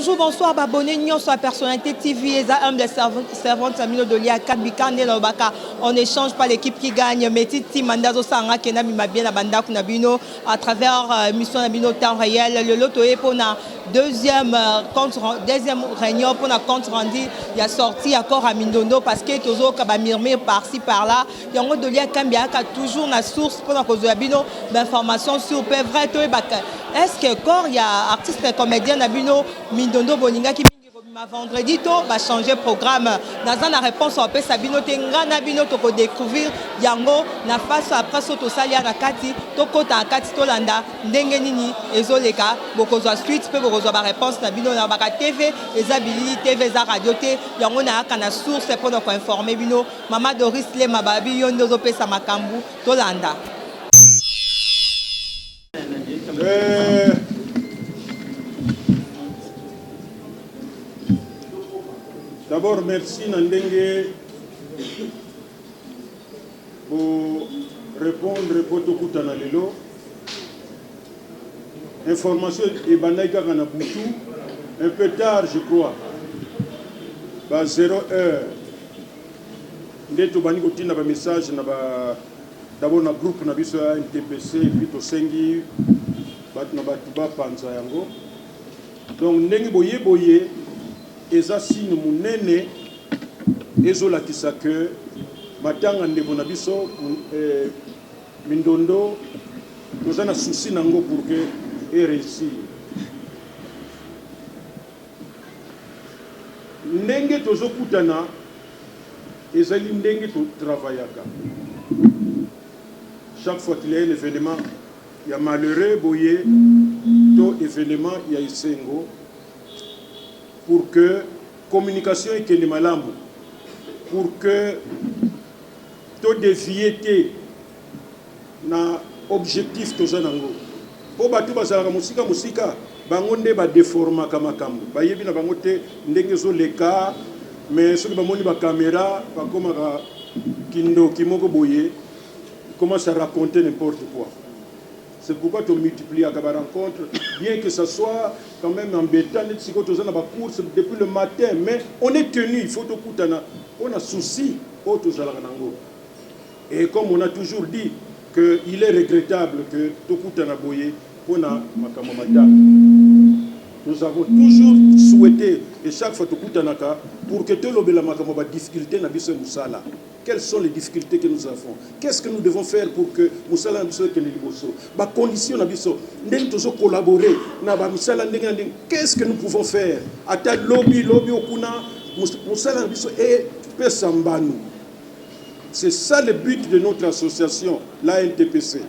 Bonjour, bonsoir, abonnés nyonso à Personnalité TV, eza humble servante Samino Dolia Kabika nde lobaka on échange pas l'équipe qui gagne mais titi manda azosanga kenda bima bien na bandako na bino à travers mission na bino temps réel lelo toye mpona deuxième compte deuxième réunion mpona compte rendu ya sortie ya corps ya Mindondo parce que tozoyoka bamurmure par-ci par-là. Yango Dolia Kambi ayaka toujours na source mpona kozwa bino bainformation sur pe vrai toyebaka est-ce que corps ya artiste comédien na bino Mindondo bolingaki mingi kobima vendredi to bachanger programme. Naza na réponse apesa bino te, nga na bino tokodécouvrir yango na face après so tosali ya na kati, tokɔta na kati, tolanda ndenge nini ezoleka. Bokozwa suite mpe bokozwa baréponse na bino na baka. TV eza bilili, TV eza radio te. Yango nayaka na source mpona koinformer bino. Mama Doris Lema babi yo nde ozopesa makambo, tolanda. D'abord, merci na ndenge bo répondre po tokutana lelo. Information ebandaki kaka na butu, un peu tard, je crois ba 0 heure nde tobandi kotinda bamessage na ba d'abord na groupe na biso ya NTPC, et puis tosengi bato na bato bapanza yango. Donc ndenge boye boye eza signe monene ezolakisa ke matanga ndeko na biso Mindondo toza na souci nango pour que eréussir. Ndenge tozokutana ezali ndenge totravaillaka chaque fois qu'il y a un événement ya malheureux boye to événement ya esengo, pour que communication ekende malamu, pour que todévier te na objectif toza nango. Mpo bato bazalaka mosika mosika, bango nde badeformaka makambo, bayebi na bango te ndenge ezoleka. Mais soki bamoni bacaméra, bakomaka kindoki moko boye, commence à raconter n'importe quoi. C'est pourquoi tomultipliaka barencontre, bien que ça soit quand même embêtant, neti sikoyo toza na bacourse depuis le matin, mais on est tenu, il faut tokutana mpona souci oyo tozalaka nango. Et comme on a toujours dit que il est regrettable que tokutana boye mpona makambo matanga, nous avons toujours souhaité et chaque fois tokutanaka pour que tolobela makambo badifficulté na biso ya mosala. Quelles sont les difficultés que nous avons? Qu'est-ce que nous devons faire pour que mosala na biso ekende liboso? Bacondition na biso, ndenge tozocollaborer na bamisala ndenge na ndenge, qu'est-ce que nous pouvons faire ata lobi lobi okuna mosala na biso epesa mbano? C'est ça le but de notre association, la NTPC.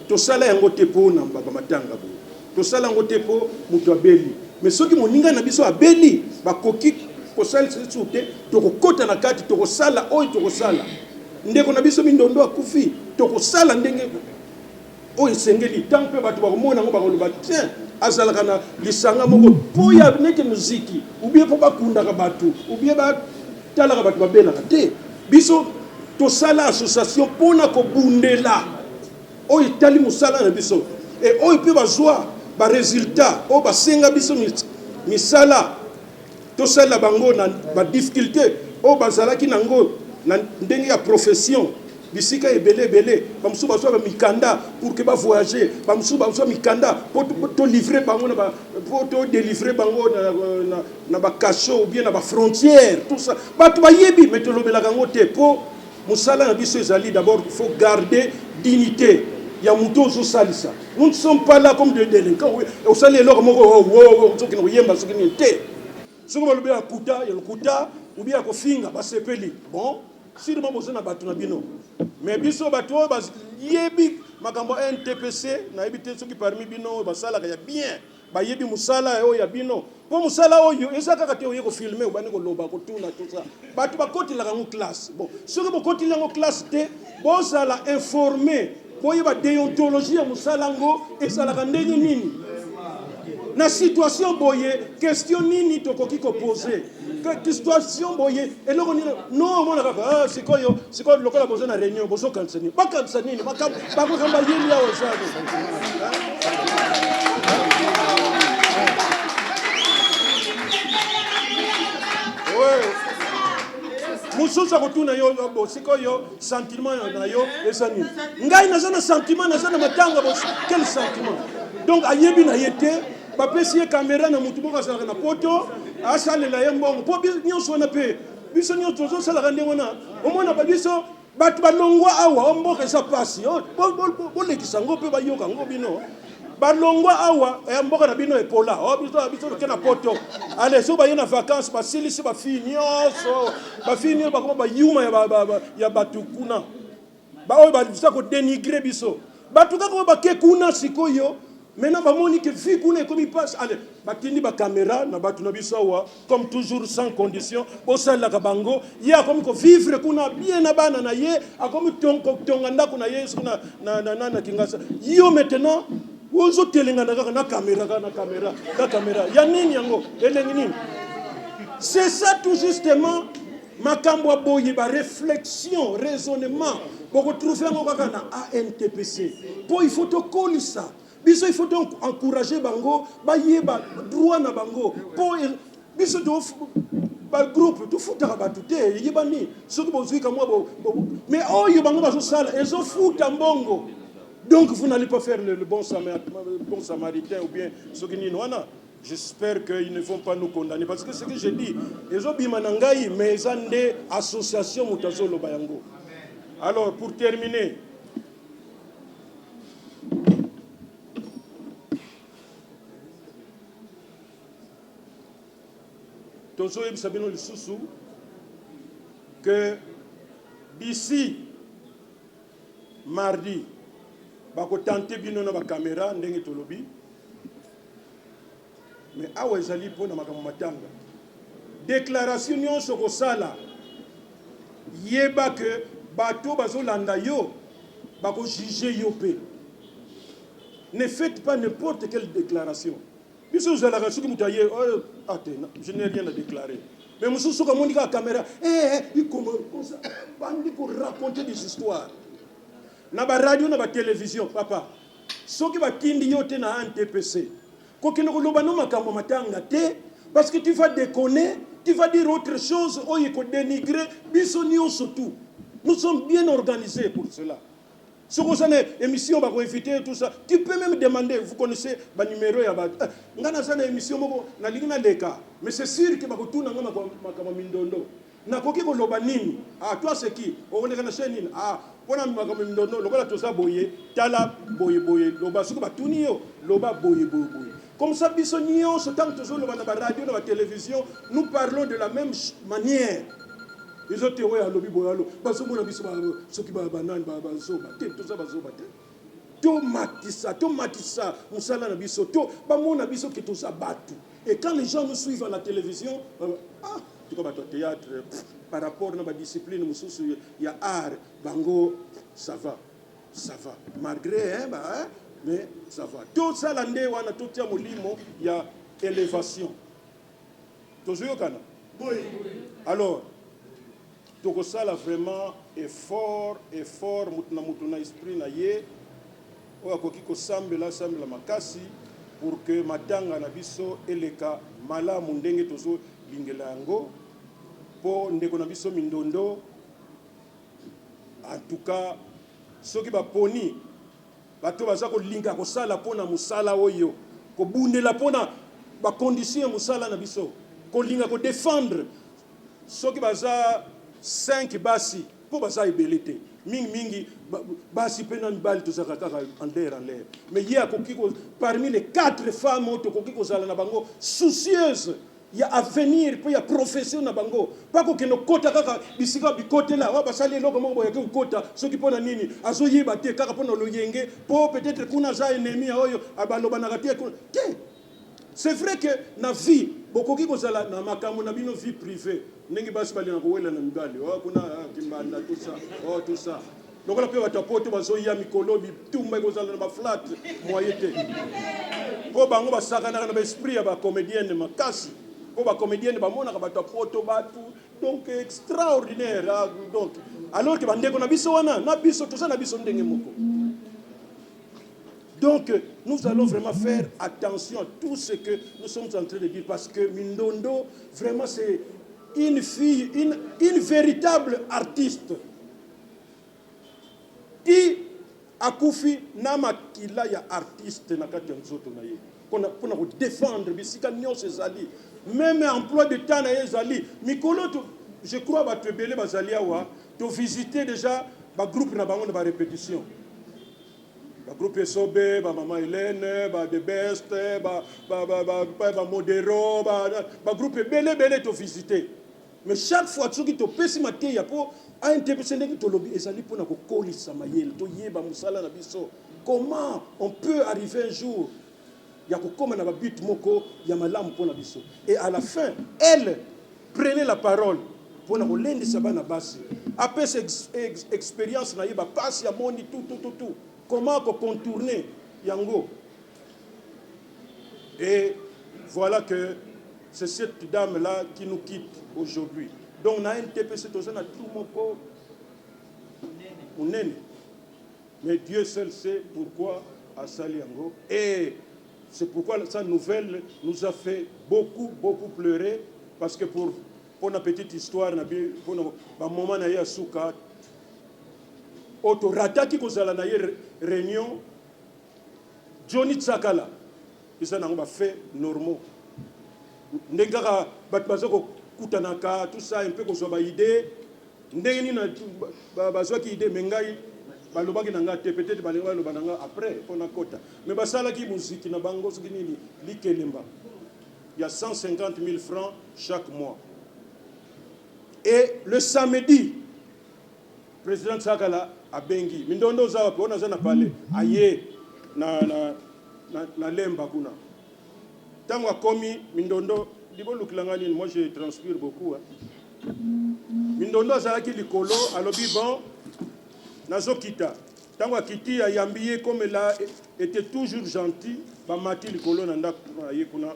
Tosala yango te mpo na bamatanga boye, tosala yango te mpo moto abeli. Mais soki moninga na biso abeli, bakoki kosalisa biso te, tokokɔta na kati, tokosala oyo tokosala. Ndeko na biso Mindondo akufi, tokosala ndenge oyo esengeli. Ntango mpe bato bakomona yango, bakoloba: "Tiens, azalaka na lisanga moko mpo ya neti muziki ou bien mpo bakundaka bato ou bien batalaka bato babelaka te." Biso tosala association mpona kobundela oyo etali mosala na biso e oyo mpe bazwa baresultat oyo basenga biso misala tosalela bango na badifficulté oyo bazalaki nango na ndenge ya profession. Bisika ebele ebele, bamosusu bazwa bamikanda pour que bavoyage, bamosusu bazwa mikanda mpo tolivrer bango, mpo todélivrer bango na bacachot ou bien na bafrontière, tout ça bato bayebi. Mais tolobelaka yango te mpo mosala na biso ezali d'abord il faut garder dignité ya moto ozosalisa. Nous ne sommes pas là comme des délinquants. Osali eloko moko, ozokende koyemba soki nini te. Soki balobi ya kuta ya lokuta ou bien ya kofinga, basepeli. Bon, sûrement boza na bato na bino, mais biso bato oyo bayebi makambo ya NTPC, nayebi te soki parmi bino oyo basalaka ya bien bayebi mosala oyo ya bino. Mpo mosala oyo eza kaka te oye kofilmer, obandi koloba, kotuna, tout ça. Bato bakotelaka yango classe. Bon, soki bokoteli yango classe te, bozala informé, boyeba déontologie ya mosala yango ezalaka ndenge nini. Na situation boye, question nini tokoki koposer? Situation boye, eloko nini? No omona kaka ah, sikoyo sikoyo lokola boza na réunion, bozokanisa nini? Bakanisa nini? Makambo bayeli awa eza nini? Mosusu akotuna yo bo sikoyo sentiment na yo eza nini? Ngai naza na sentiment, naza na matanga, bo quel sentiment? Donc ayebi na ye te, bapesi ye kamera na motu moko azalaka na poto, asalela ye mbongo mpo nyonso wana mpe biso nyonso tozosalaka ndenge wana. Omona ba biso bato balongwa awa, o mboka eza pasi, bolekisa yango mpe bayoka yango bino balongwa awa ya mboka na bino epola, o biso biso toke na poto. Ale so baye na vacances, basilisi bafille nyonso, bafille nyonso bakoma bayuma ya bato kuna, baoyo baza kodenigre biso bato kaka oyo bake kuna. Sikoyo maintenant bamoni ke vie kuna ekomi pasi, ale batindi bakamera na bato na biso awa, comme toujours sans condition, bosalelaka bango. Ye akomi kovivre kuna bien na bana na ye, akomi kotonga ndako na ye soki na Kingasa. Yo maintenant ozotelengana kaka na kamera, kaka na kamera, na kamera ya nini? Yango elengi nini? C'est ça tout justement, makambo ya boye, baréflexion, raisonnement, bokotrouve yango kaka na ANTPC. Mpo il faut tokolisa biso, il faut donc encourager bango bayeba droit na bango, mpo biso bagroupe tofutaka bato te. Eyebani soki bozwi kamwa, mais oyo bango bazosala ezofuta mbongo. Donc vous n'allez pas faire le bon samaritain ou bien soki nini wana. J'espère qu'ils ne vont pas nous condamner parce que ce que je dis ezobima na ngai, mais eza nde association moto azoloba yango. Alors, pour terminer, tozoyebisa bino lisusu que d'ici mardi bakotante bino na bakamera ndenge tolobi. Mais awa ezali mpona makambo matanga. Déclaration nyonso kosala, yeba ke bato bazolanda yo, bakojuge yo mpe. Ne faites pas n'importe quelle déclaration. Biso ozalaka soki moto aye oyo, ah te, je n'ai rien à déclarer. Mais mosusu soki amoni kaka caméra, eh, ikoma bandi koraconter des histoires na baradio, na batelevizio. Papa, soki batindi yo te na ANTPC, kokende koloba no makambo matanga te, parce que tu vas déconner, tu vas dire autre chose oyo ekodénigrer biso nyonso. Tout, nous sommes bien organisés pour cela. Soki oza na émission, bakoinvite, tout ça, tu peux même demander. Vous connaissez banuméro ya bato. Eh, nga naza na émission moko, nalingi naleka, mais c'est sûr ke bakotuna nga makambo mindondo, nakoki koloba nini? Ah, toi c'est qui? Okoleka na chaîne nini? Ah, mpona makambo mindondo, lokola toza boye, tala boye boye, loba. Soki batuni yo, loba boye boye boye. Comme ça biso nyonso, ntango tozoloba na baradio, na batelevizio, nous parlons de la même manière. Ezo te oyo alobi boye, alo bazomona biso soki banani, bazoba te. Toza bazoba te. Tomatisa, tomatisa mosala na biso, to bamona biso ke toza bato. Et quand les gens nous suivent à la télévision, ah, tuka bato ya théâtre, par rapport na badiscipline mosusu ya art, bango ça va, ça va malgré, hein, bah, hein, mais ça va. Tosala nde wana, totia molimo ya élévation. Tozoyokana? Alors tokosala vraiment effort, effort, motu na motu na esprit na ye oyo akoki kosambela, asambela makasi pour que matanga na biso eleka malamu ndenge tozolingela yango. Mpo ndeko na biso Mindondo, en tout cas soki baponi bato baza kolinga kosala mpona mosala oyo, kobundela mpona bacondition ya mosala na biso, kolinga kodefendre, soki baza 5 basi, mpo baza ebele te, mingimingi basi mpe na mibali tozalaka kaka en l'air, en l'air, mais ye akoki parmi les quatre femmes oyo tokoki kozala na bango soucieuse ya avenir mpe ya profession na bango, mpa kokende kokota kaka bisika bikotela oyo basali eloko moko boyaki kokota soki mpo na nini azoyeba te, kaka mpo na loyenge, mpo peut-être kuna aza ennemi ya oyo balobanaka te te. C'est vrai que na vie bokoki kozala na makambo na bino, vie privée, ndenge basi balingaka kowela na mibali oyo kuna kimbanda, tout ça, oh, tout ça. Lokola mpe bato ya poto bazoya mikolo, bitumba ekozala na baflat moye te, mpo bango basakanaka na baesprit ya bacomédienne makasi, mpo bacomédienne bamonaka bato ya poto bato donc extraordinaire. Ah, donc alors que bandeko na biso wana na biso toza na biso ndenge moko. Donc nous allons vraiment faire attention à tout ce que nous sommes en train de dire, parce que Mindondo, vraiment, c'est Une fille, une véritable artiste. Ti akufi na makila ya artiste na kati ya nzoto na ye pona ko defendre bisika nionso ezali meme emploi de temps na ye ezali mikolo to je crois batu ebele bazali awa to visiter dejà ba groupe na bango na ba repetition. Ba groupe Esobe, ba maman Helène, ba The Best, ba ba ba ba ba, ba Modero, ba ba groupe ebele ebele to visiter. Mais chaque fois soki topesi mateya po ANTPC ndenge tolobi ezali pona kokolisa mayele, toyeba mosala na biso, comment on peut arriver un jour ya kokoma na ba but moko ya malamu pona biso. Et à la fin, elle prenait la parole pona kolendisa bana basi, apesa ex, ex, experience na ye, ba pasi amoni tout tout tout tout, comment ko contourner yango. Et voilà que c'est cette dame là qui nous quitte aujourd'hui. Donc na NTPC toza na trou moko munene. Mais Dieu seul sait pourquoi asali yango et c'est pourquoi sa nouvelle nous a fait beaucoup beaucoup pleurer parce que pour pona petite histoire na bi pona ba moment na ye ya suka oyo torataki kozala na ye réunion Johnny Tsakala eza nango ba faits normaux ndenge kaka bato baza kokutanaka tout ça un peu kozwa ba idées Ndenge nini bazwaki idee mais ngai balobaki na nga te, peut-etre balingi baloba na nga après po nakota. Mais basalaki muziki na bango soki nini likelemba ya 150.000 francs chaque mois. Et le samedi president Tsakala abengi Mindondo oza wapi? Oh naza na palais. Aye na, na, na, na Lemba kuna. Tango akomi Mindondo libolukila nga nini? Moi je transpire beaucoup hein. Mindondo azalaki likolo alobi bon nazokita tango akiti ayambi ye comme elle a ete toujours gentil bamati likolo na ndako na ye kuna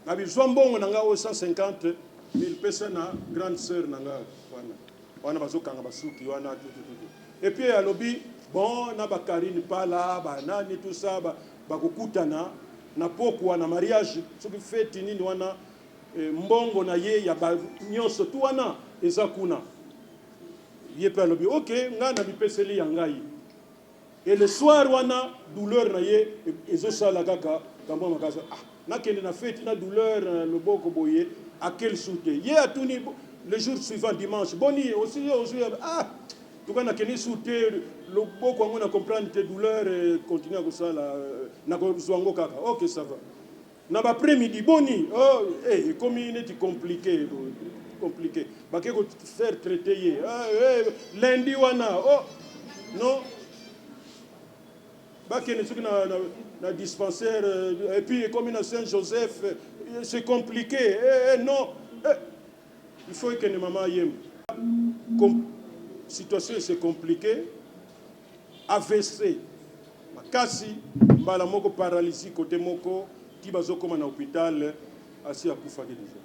na bizwa mbongo na nga oyo 150 mille pesa na grande sœur na nga wana wana bazokanga basuki wana tutututu et puis alobi bon na ba Carine Pala ba nani tout ça bakokutana na pokwa na mariage soki feti nini wana Mbongo na ye ya ba nionso tout wana eza kuna. Ye pe alobi ok nga na mipeseli ya ngai. Et le soir wana douleur na ye ezo sala kaka kamwa makasi. Ah nakende na feti na douleur na loboko boye ake lisusu te. Ye atuni le jour suivant dimanche boni osi ozui ah en tout cas nakende lisusu te loboko yango na comprendre te douleur continue ya kosala nakozua yango kaka ok ça va. Na ba après midi boni oh eh ekomi neti complique complique bake ko faire traiter ye ah, eh, lundi wana oh non bakende soki na, na, na dispensaire euh, et puis ekomi na Saint Joseph euh, c'est compliqué eh, eh, non eh, il faut ekende mama yemba Com situation c'est compliqué Avc makasi mbala moko paralysie cote moko ti bazo koma na hopital asi akufaki dejà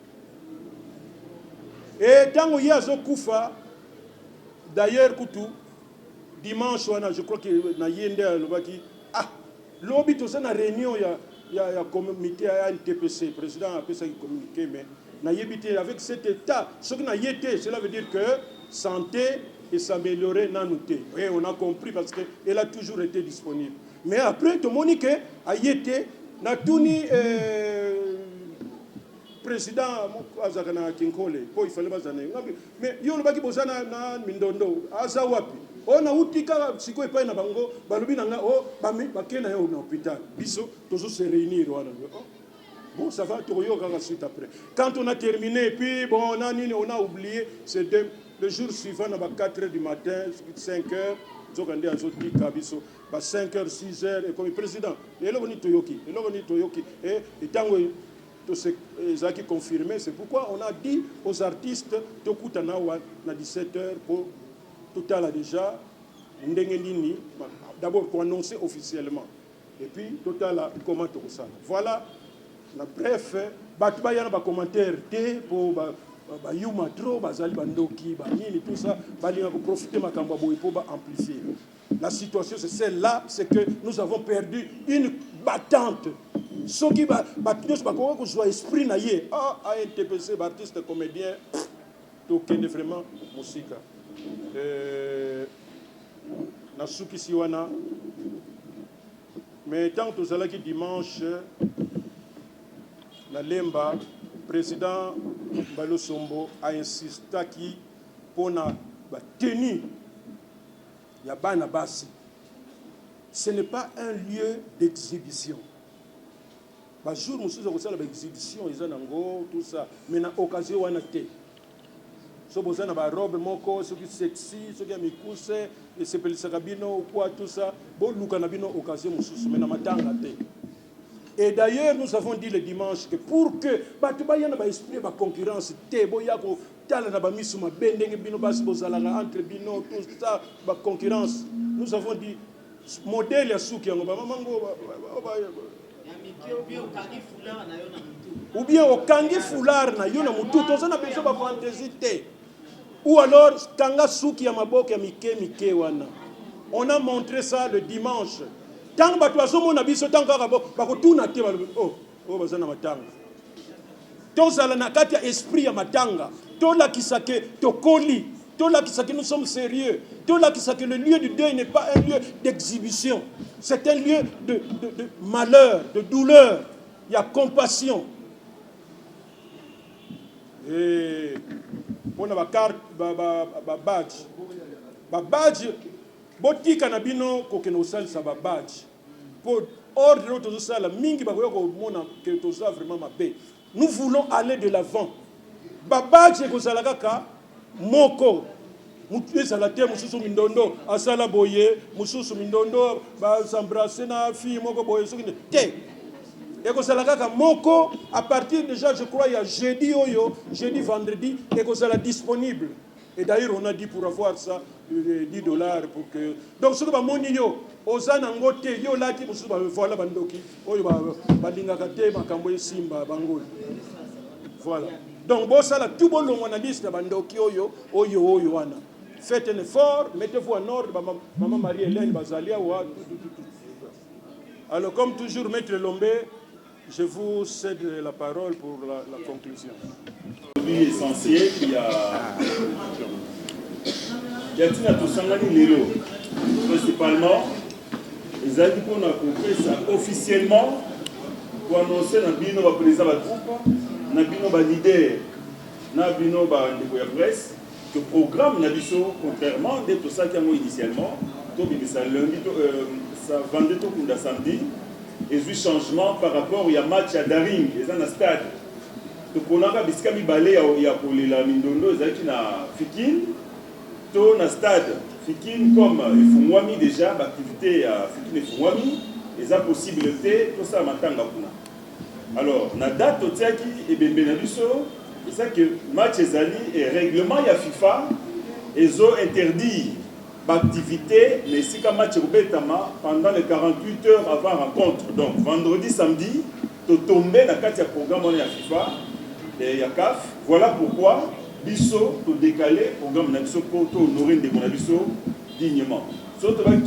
et tango ye azo kufa d'ailleurs kutu dimanche wana je crois que na ye nde alobaki ah lobi toza na reunion ya ya, ya comité ya NTPC président apesaki communiqué mais nayebi te avec cet état soki na ye te cela veut dire que santé et s'améliorer nanu te et on a compris parce que elle a toujours été disponible mais après tomoni que aye te natuni euh, président moko azalaka na kinkole mpo ifale baza na ye mais yo olobaki boza na, na mindondo aza wapi oyo nauti kaka sikoyo epai na bango balobi na nga o bakei na yo na hôpital biso tozo se réunir wana oh. Bon, ça va, tokoyoka kaka suite après. Quand on a terminé, puis bon, on a nini, on a oublié, c'est le jour suivant, na ba 4 heures du matin, 5 heures, nzoka nde azotika biso ba 5 heures, 6 heures, ekomi président, eloko nini toyoki, eloko nini toyoki, et ntango ezalaki confirmé, c'est pourquoi on a dit aux artistes, tokutana awa na 17 heures po totala déjà ndenge nini, d'abord ko annoncer officiellement. Et puis totala comment tokosala. Voilà na bref bato baya na ba commentaire te po ba ba yuma trop bazali ba ndoki ba nini tout ça balinga ko profiter makambo ya boye po ba amplifier. La situation c'est celle-là, c'est que nous avons perdu une battante. Soki bato nyonso bakoka kozwa esprit na ye, ah, ANTPC, baartiste comédien, tokende vraiment mosika. Nasukisi wana. Mais ntango tozalaki dimanche na Lemba, président Balosombo ainsistaki mpona batenue ya bana basi. Ce n'est pas un lieu d'exhibition. Bajour mosusu ya kosala baexhibition eza nango, tout ça, mais na occasion wana te. So boza na barobe moko soki sexy, soki ya mikuse, esepelisaka bino quoi, tout ça, boluka na bino occasion mosusu, mais na matanga te. Et d'ailleurs, nous avons dit le dimanche que pour que bato baya na baesprit ya baconcurrence te, boya kotala na bamisu mabe ndenge bino basi bozalaka entre bino, tout ça, baconcurrence, nous avons dit modèle ya suki yango, bamamango ou bien okangi foulard na yo na motu, toza na besoin bafantaisie te, ou alors kanga suki ya maboko ya mike mike wana. On a montré ça le dimanche. Ntango bato bazomona biso, ntango kaka bakotuna te, balobi: "Oh, oyo baza na matanga." Tozala na kati ya esprit ya matanga, tolakisa ke tokoli, tolakisa que nous sommes sérieux, tolakisa que le lieu du deuil n'est pas un lieu d'exhibition, c'est un lieu de malheur, de douleur, il y a compassion. Et mpona bacarte, babadge, babadge, botika na bino kokende kosalisa babadge, mpo ordre oyo tozosala mingi, bakoya komona ke toza vraiment mabe. Nous voulons aller de l'avant. Babadge ekozala kaka moko, mutu ezala te mosusu mindondo asala boye, mosusu mindondo bas'embrasser na fille moko boye, soki te. Ekozala kaka moko. À partir déjà, je crois, ya jeudi oyo, jeudi, vendredi, ekozala disponible. Et d'ailleurs, on a dit, pour avoir ça, 10 $ pour que, donc soki bamoni yo oza nango te, yo olati mosusu, voilà, bandoki oyo balingaka te makambo esimba bango. Voilà, donc bosala tout, bolongwa na liste ya bandoki oyo oyo oyo wana. Faites un effort, mettez-vous en ordre. Maman Marie-Hélène bazali awa, tout, tout, tout, tout. Alors, comme toujours, maître Lombe, je vous cède la parole pour la conclusion. Essentiel ya ntina tosangani lelo, principalement ezalaki mpona kopesa officiellement, koannoncer na bino baprésident bagroupe, na bino baleader, na bino bandeko ya presse, que programme na biso, contrairement nde tosalaki yango initialement, tobimisa lundi to, vendredi, tokunda samedi, ezwi changement par rapport ya match ya Daring eza na stade. Toponaka bisika mibale ya kolela mindondo, ezalaki na Fikin to na stade. Fikin, comme efungwami déjà, baactivité ya Fikin efungwami, eza possible te tosala matanga kuna. Alors na date totiaki ebembe na biso, eza ke match ezali et règlement ya FIFA ezo interdire baactivité na esika match ekobetama pendant les 48 heures avant rencontre. Donc vendredi, samedi, totombe na kati ya programme wana ya FIFA, ya CAF. Voilà pourquoi biso todécaler programme na biso, mpo tohonorer ndeko na biso dignement. So tobaki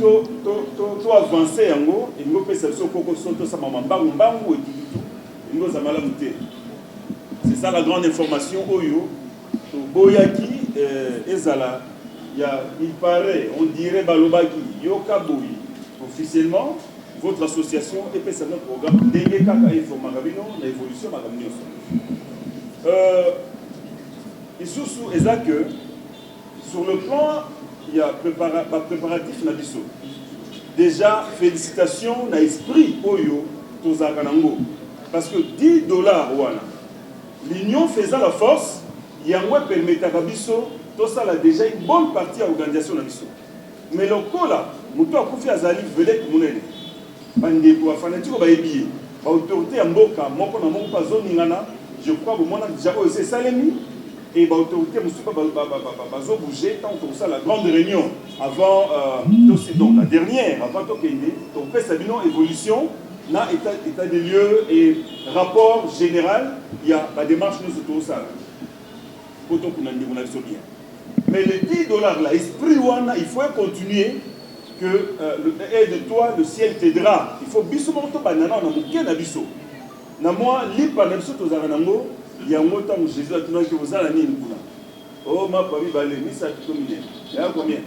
toavancer yango, elingi opesa biso koko so tosama mbangu mbangu etututu, elingi ozala malamu te. C'est ça la grande information oyo toboyaki ezala ya il paraît, on dirait, balobaki, yoka boye. Officiellement, votre association epesa notre programme ndenge kaka informaka bino na évolution makambo nyonso. Lisusu eza que sur le plan ya bapréparatif na biso déjà, félicitation na esprit oyo tozalaka nango, parce que 10 $ wana, l'union faisant la force, yango epermettaka biso tosala déjà une bonne partie ya organisation na biso. Mais lokola moto akufi azali vedette monene, bandeko bafanatike bayebi ye, baautorité ya mboka moko na moko mpe azoningana, je crois bomona déjà oyo esi esalemi et baautorité mosusu bazobouger. Ntango tokosala la grande réunion avant donc la dernière avant tokende, tokopesa bino évolution na état des lieux et rapport général ya badémarche nyonso tozosala po tokunda ndeko na biso bien. Mais les 10 $ là, esprit wana, il faut continuer que aide-toi, le ciel t'aidera. Il faut biso moko tobanda nano na moke na biso. Na mwa lipa na biso tozalaka na yango, yango ntango Jesus atunaki oza na nini kuna? Oh, mapa mibale, misato to minei. Ya combien?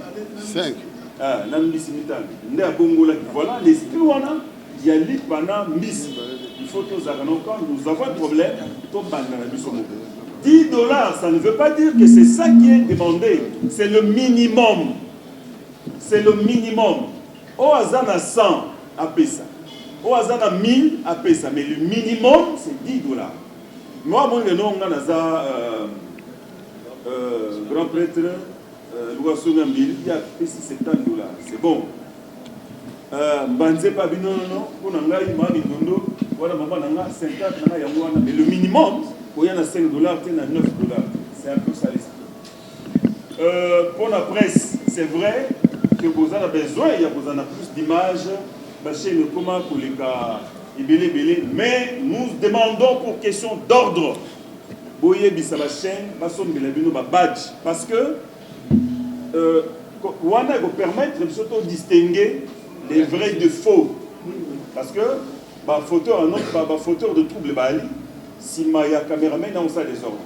5. Ah, na mbisi mitano. Nde abongolaki. Voilà l'esprit wana ya lipa na mbisi. Il faut tozalaka na quand nous avons un problème, tobanda na biso moko. 10 $, ça ne veut pas dire que c'est ça qui est demandé. C'est le minimum. C'est le minimum. Oyo aza na 100 apesa. Oyo aza na 1000 apesa. Mais le minimum, c'est 10 $. Moi, mon nom, naza grand prêtre, Louis Mbili, il a pesi 70 $. C'est bon. Mbanze pa bino non non mpona ngai maa mindondo wana mama na nga 50 na ngai yango wana, mais le minimum oya na 5 $ te, na 9 $. C'est un peu ça l'esprit. Pour la presse, c'est vrai que vous avez besoin, il y a besoin de plus d'images, chaîne comment koleka ebele ebele, mais nous demandons pour question d'ordre, boyebisa bachaîne basombela bino babadge, parce que wana ekopermettre biso to distinguer les vrais de faux, parce que bafauteur bafauteur de trouble baali nsima ya caméraman na osala désordre.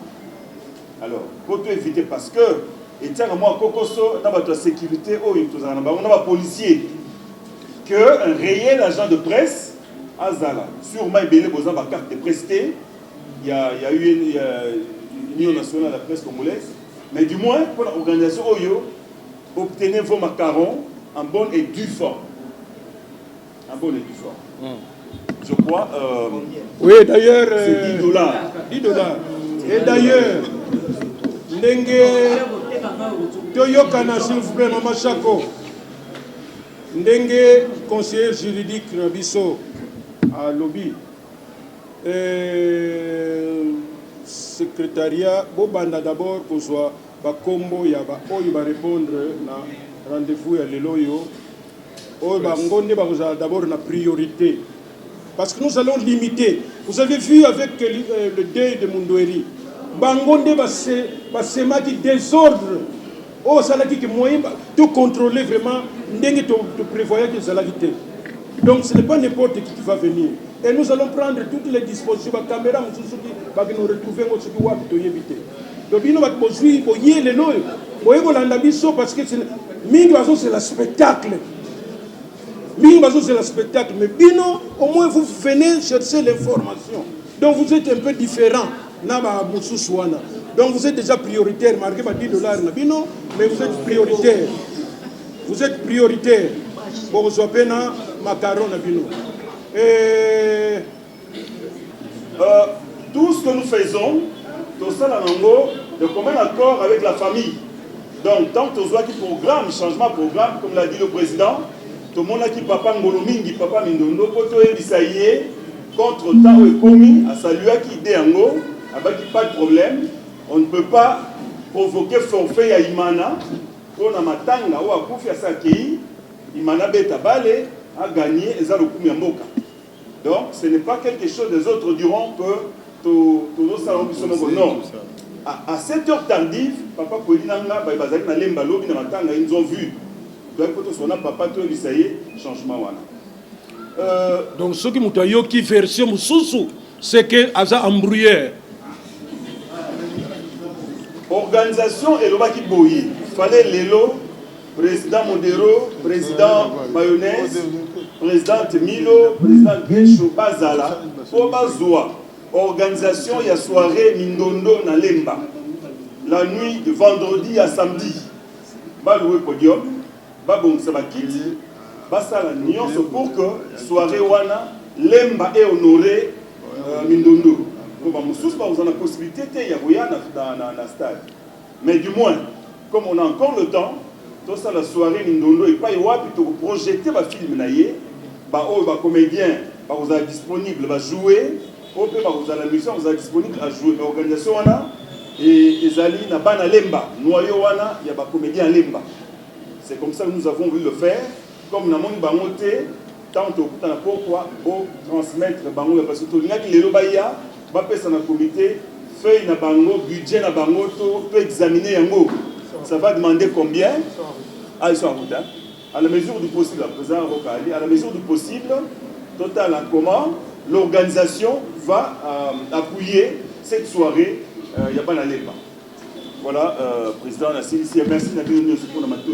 Alors po to éviter, parce que etiaka mwa kokoso na bato ya sécurité oyo tozala na bango na bapolicier, que un réel agent de presse azala sûrement ebele boza bacarte de presse te. Il y a eu une, il y a Union nationale de la presse congolaise, mais du moins pour l'organisation oyo, obtenez vos macarons en bonne et due forme, en bonne et due forme. Je crois. Oui, d'ailleurs. C'est 10 $. 10 $. Et d'ailleurs, ndenge toyokana, s'il vous plaît, Mama Chako. Ndenge conseiller juridique na biso alobi, secrétariat bobanda d'abord kozwa bakombo ya baoyo barépondre na rendez-vous ya lelo oyo, oyo bango nde bakozala d'abord na priorité, parce que nous allons limiter. Vous avez vu avec le deuil de Mundweri, bango nde basemaki désordre oyo osalaki ke moyen to contrôler vraiment ndenge to prévoyaki ezalaki te. Donc ce n'est pas n'importe qui qui va venir et nous allons prendre toutes les dispositions. Bacaméra mosusu soki bakino retrouver ngo soki wapi, toyebi te. Donc bino bato bozwi boye lelo oyo, boye kolanda biso, parce que mingi bazozela spectacle, mingi bazozela spectacle, mais bino au moins vous venez chercher l'information, donc vous êtes un peu différent na bamosusu wana. Donc vous êtes déjà prioritaire malgré ba 10 $ na bino, mais vous êtes prioritaire, vous êtes prioritaire, bokozwa mpe na macaron na bino. Et Tout ce que nous faisons, tosala nango de commun accord avec la famille. Donc tant tozwaki programme, changement programme, comme l'a dit le président, tomonaki papa Ngolo mingi, papa Mindondo, mpo toyebisa ye contre temps oyo ekomi. Asaluaki idée yango, abaki pas de problème. On ne peut pas provoquer forfait ya Imana mpo na matanga oyo akufi asa akei. Imana beta bale agagné, eza lokumu ya mboka. Donc ce n'est pas quelque chose des autres diront que tozosala biso moko. Non, à cette heure tardive, papa Koeli na nga bazalaki na Lemba lobi na matanga, ils nous ont vu. Toyaki mpo tosona papa, toyebisa ye changement wana. Donc soki moto ayoki version mosusu, c'est que aza embrouilleur. Organisation elobaki boye: fallait lelo président Modero, président Mayonnaise, présidente Milo, président Gesho bazala mpo bazwa organisation ya soirée Mindondo na Lemba la nuit de vendredi à samedi, balouer podium, babongisa bakiti, basala nyonso pour que soirée wana Lemba ehonorer Mindondo, po bamosusu bakozala na possibilité te ya koya na stade. Mais du moins, comme on a encore le temps, tosala soirée Mindondo epai wapi tokoprojeter bafilm na ye, baoyo bacomédien bakozala disponible bajoue, oyo mpe bakozala musicien bakozala disponible à jouer. Mais organisation wana ezali na bana Lemba, noyau wana ya bacomédien ya Lemba. C'est comme ça que nous avons voulu le faire. Comme namoni bango te, ntango tokutana pokwa, botransmettre bango, parce que tolingaki lelo baya bapesa na comité feuille na bango, budget na bango, to examiner yango, ça va demander combien. Ah, ils sont en route, hein? À la mesure du possible, président Rokali, à la mesure du possible, total, comment l'organisation va euh, appuyer cette soirée euh, ya bana Lemba. Voilà, euh, président nasilisi, merci na bino nyonso mpona matoi.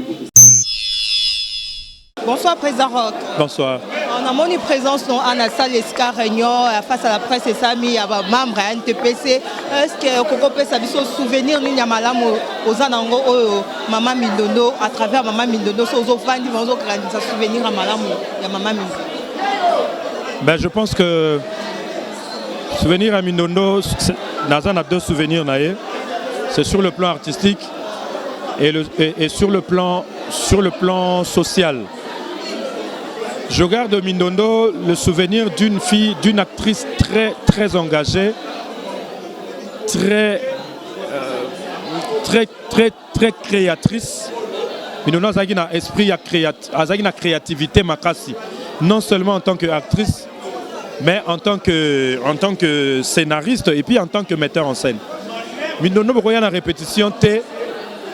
Bonsoir, président Rock. Bonsoir. On a mon présence non à la salle esika réunion face à la presse esami ya ba membre ya NTPC. Est-ce que koko pesa biso souvenir nini ya malamu oza nango oyo mama Mindondo, à travers mama Mindondo, so ozofandi ozograndisa souvenir ya malamu ya mama Mindondo? Ben, je pense que souvenir à Mindondo, naza na deux souvenirs na ye. C'est sur le plan artistique et sur le plan social. Je garde de Mindondo le souvenir d'une fille, d'une actrice très, très engagée, très, très, très, très créatrice. Mindondo azalaki na esprit ya azalaki na créativité makasi, non seulement en tant qu'actrice, mais en tant que scénariste et puis en tant que metteur en scène. Mindondo bokoya na répétition te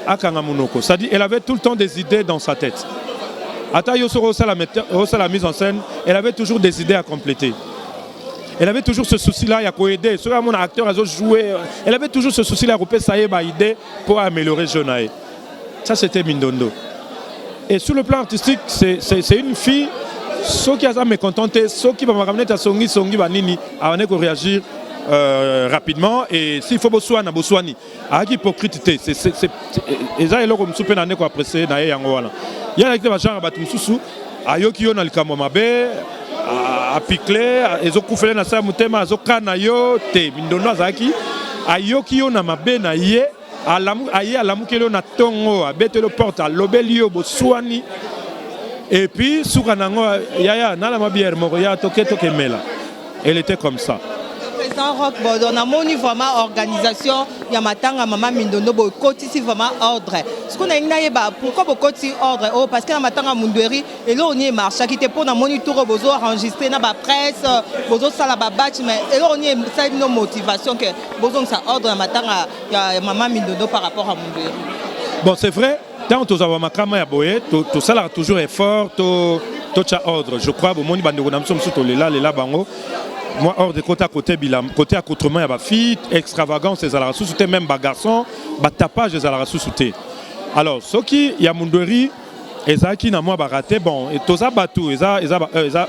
akanga monoko, c'est-à-dire elle avait tout le temps des idées dans sa tête. Ata yo soki osala mise en scène, elle avait toujours des idées à compléter. Elle avait toujours ce souci-là ya koaider. Soki amona acteur azojouer, elle avait toujours ce souci-là ya kopesa ye baidée pour améliorer jeu na ye. Ça, c'était Mindondo. Et sur le plan artistique, c'est une fille, soki aza mécontent te, soki bamakambo neti asongisongi banini, abandi koréagir rapidement et s'il faut boswana, boswani. Ayaki hypocrite te. Eza eloko mosusu mpe na nde koapprécier na ye yango wana. Ye alaki te bagenre ya bato mosusu, ayoki yo na likambo mabe, apikle, ezokufele na se ya motema, azokana yo te. Mindondo azalaki, ayoki yo na mabe na ye, aye, alamukeli yo na ntongo, abeteli yo porte, alobeli yo, boswani et puis suka nango: "Yaya, nalama bière moko ya toke tokemela." Elle était comme ça. Président Rock Bodo, namoni vraiment organisation ya matanga mama Mindondo, bokotisi vraiment ordre. Soki nalingi nayeba pourquoi bokotisi ordre oyo, parce que na matanga Mundweri eloko nini emarchaki te? Mpo namoni tour bozo enregistré na bapresse, bozosala babatch, mais eloko nini esali bino motivation ke bozongisa ordre na matanga ya mama Mindondo par rapport à Mundweri? Bon, c'est vrai, ntango tozwa makama ya boye, tosalaka toujours effort totya ordre. Je crois bomoni bandeko na biso mosusu tolela lela bango mwa ordre ekota côté bilam, côté accoutrement ya bafille, extravagance ezalaka susu te, même bagarçon, batapage ezalaka susu te. Alors soki ya Mundweri ezalaki na mwa baraté, bon, toza bato, eza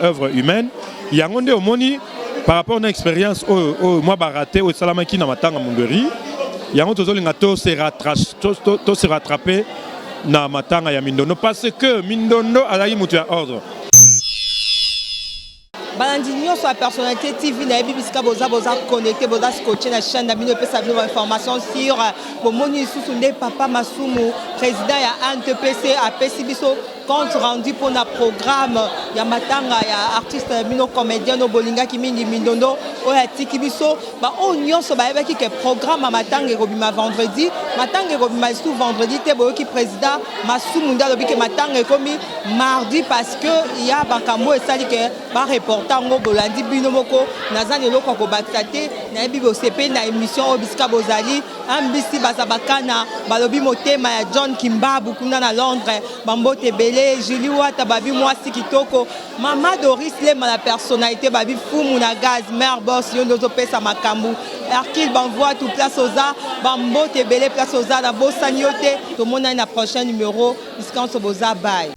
œuvre humaine. Yango nde omoni par rapport na expérience oyo mwa baraté oyo esalamaki na matanga Mundweri, yango tozolinga to se rattraper na matanga ya Mindondo, parce que Mindondo azalaki moto ya ordre. Balandi nyonso ya Personnalité TV, nayebi bisika boza, boza connecté, boza scotché na chaîne na bino epesa bino bainformation sur. Bomoni lisusu nde papa Masumu, président ya ANTPC, apesi biso compte rendu mpona programme ya matanga ya artiste bino, comédien no bolingaki mingi, Mindondo, oyo atiki biso. Baoyo nyonso bayebaki ke programme ya matanga ekobima vendredi, matanga ekobima lisusu vendredi te. Boyoki président Masumu nde alobi ke matanga ekomi mardi, parce que ya makambo esali ke bareporter yango. Bolandi bino moko, naza na eloko ya kobakisa te. Nayebi bosepeli na émission oyo bisika bozali. Ambisi baza bakana, balobi motema ya John Kimbabu kuna na Londres, bambote ebele. Julie Wata babi mwasi kitoko, mama Doris Lema na Personnalité babi fumu na gaz, mare bos, yo nde ozopesa makambo. Hercule Banvoi, tout place oza, bambote ebele. Place oza, nabosani yo te. Tomonani na prochain numéro. Bisika nyonso boza, bye.